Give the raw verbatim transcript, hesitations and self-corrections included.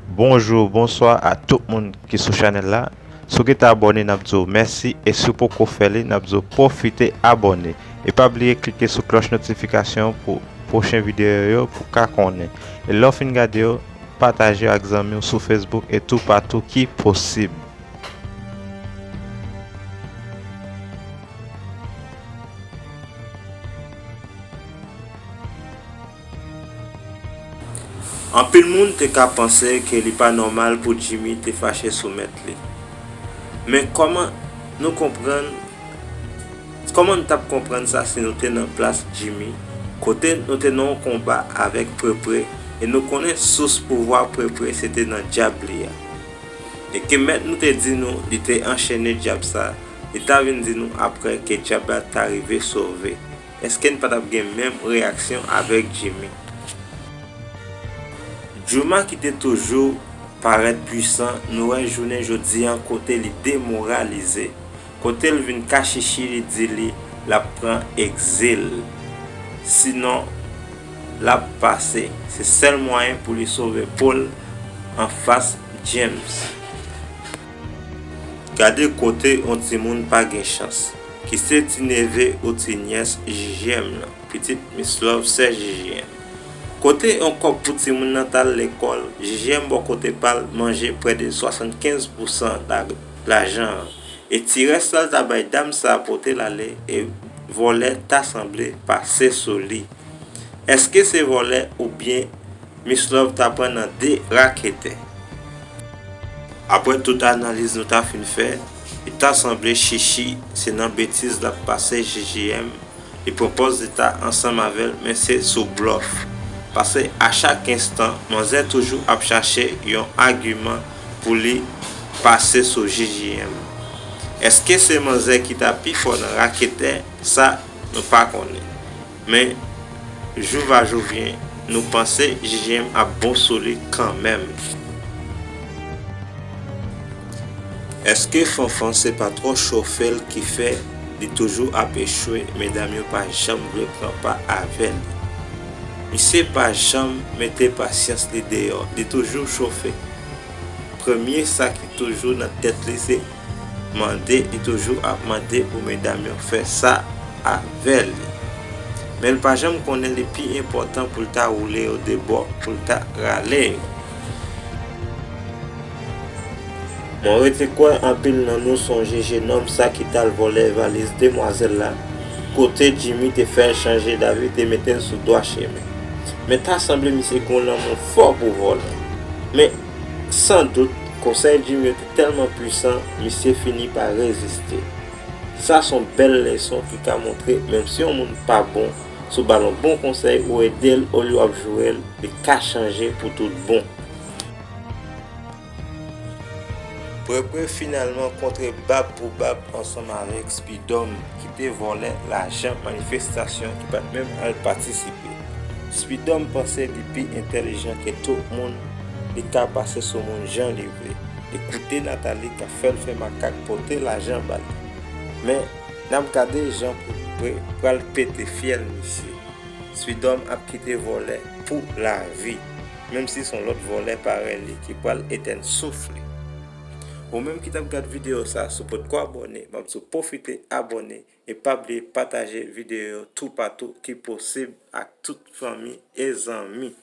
Bonjou, bonswa a tout moun ki sou chanèl la. Si w gentan abòne, n ap di w mèsi, e si w poko fè li, n ap di w pwofite abòne. E pa bliye klike sou klòch notifikasyon pou pwochen videyo yo pou w ka konnen. E lè w fin gade yo, pataje yo ak zanmi w sou Facebook e toupatou ki posib. Anpil moun te ka panse ke li pa nòmal pou Jimmy te fache sou mèt li. Men kòman nou konprann, kòman n t ap konprann sa si nou te nan plas Jimmy, kote nou te nan yon konba avèk Prepre, e nou konnen sous pouvwa Prepre se te nan dyab li a. E ke mèt nou te di nou li te anchene dyab sa, li ta vin di nou apre ke dyab la ta rive sove. Èske n pa t ap gen menm reyaksyon avèk Jimmy? Jooma ki te toujou parèt pwisan, nou wè jounen jodi a kote li demoralize, kote l vin kachichi, li di li l ap pran egzil. Sinon, l ap pase. Se sèl mwayen pou li sove po l anfas James. Gade kote yon timoun pa gen chans, ki se ti neve ou ti nyès J J M nan, pitit Miss Love, sè J J M. Kote yon kòb pou timoun nan t al lekòl, J J M bò kote pa l manje prè de swasannkenz pousan la, lajan an. E ti rès la l ta bay dam sa pote l ale, e vòlè ta sanble pase sou li. Èske se vòlè oubyen Miss Love ta pran nan de raketè? Apre tout analiz nou ta fin fè, li ta sanble Chichi se nan betiz l ap pase J J M, li pran pòz li ta ansanm avè l, men se sou blòf. Paske a chak enstan, manzè toujou ap chache yon agiman pou li pase sou J J M. Èske se manzè ki ta pi fò nan raketè? Sa, nou pa konnen. Men, jou va jou vyen, nou panse J J M ap bon sou li kanmenm. Èske Fanfan se pa twò chofe l ki fè li toujou ap echwe, medam yo pa janm vle pran pa avè li? Misye pa janm mete pasyans li deyò, li toujou chofe. Premye sa ki toujou nan tèt li se mande, li toujou ap mande pou medam yo fè sa avè li. Men l pa janm konnen li pi enpòtan pou l ta woule yo de bò, pou l ta rale yo. Mwen rete kwè anpil nan nou sonje jenòm sa ki t al vòlè valiz demwazèl la, kote Jimmy te fè l chanje davi, te mete l sou dwa chemen. Men ta sanble misye gen yon lanmou fò pou vòlè. Men, san dout, konsèy Jimmy yo te tèlman pwisan, misye fini pa reziste. Sa se yon bèl leson ki ka montre, menm si yon moun pa bon, si w ba l yon bon konsèy ou ede l olye w ap joure l, li ka chanje pou tout bon. Prepre finalman kontre bab pou bab ansanm avèk Spidòm ki te vòlè lajan manifestasyon ki pa t menm al patisipe. Spidòm panse li pi entèlijan ke tout moun, li ka pase sou moun jan li vle. Li koute Nathalie k ap fè l fè makak pote lajan ba li. Men, n ap gade jan Prepre pral pete fyèl misye. Spidòm ap kite vòlè pou lavi, menm si se yon lòt vòlè parèy li ki pral etèn souf li. Ou menm ki t ap gad videyo sa, si w potko abòne, m ap di w pwofite abòne e pa bliye pataje videyo yo toupatou ki posib ak tout fanmi e zanmi.